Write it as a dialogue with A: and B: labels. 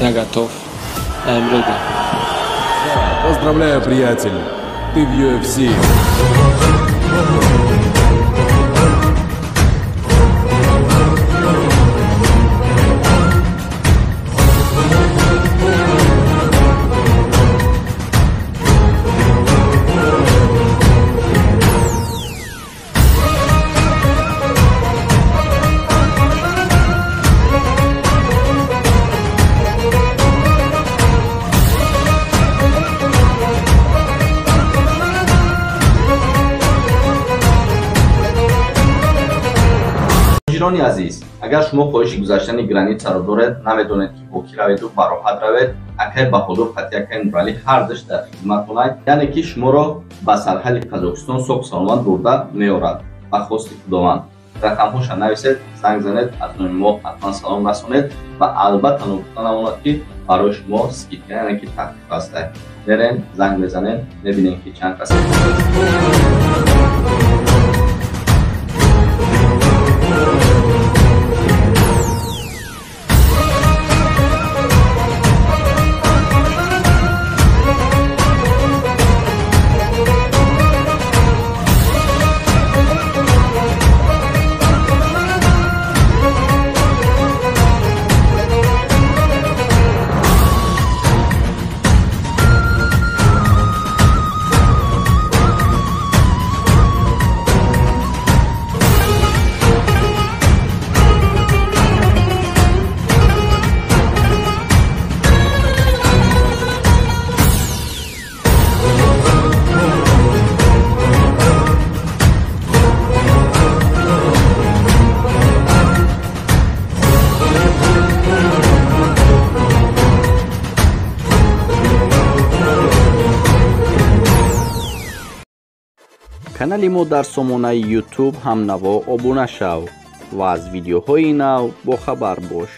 A: Я готов. I'm ready.
B: Поздравляю, приятель. Ты в UFC.
C: Муҳоҷирони азиз, агар шумо хоҳиши гузаштани границаро доред, намедонед, ки бо кӣ раведу бароҳат равед, акай Баҳодур қати акай Нуралӣ ҳардуш дар хизматонай, яъне ки шуморо ба сарҳади Қазоқистон соҳ саломат бурда меорад ба хости Худованд. Рақамҳоша нависед, занг занед, аз номи мо ҳатман салом расонед ва албатта ногуфта намонад, ки барои шумо скидка, яъне ки тахфиф ҳастай. Мерем, занг мезанем, мебинем, ки чанд кас.
D: Канали мо дар сомонаи YouTube «Ҳамнаво» обуна шав ва аз видеоҳои нав бохабар бош.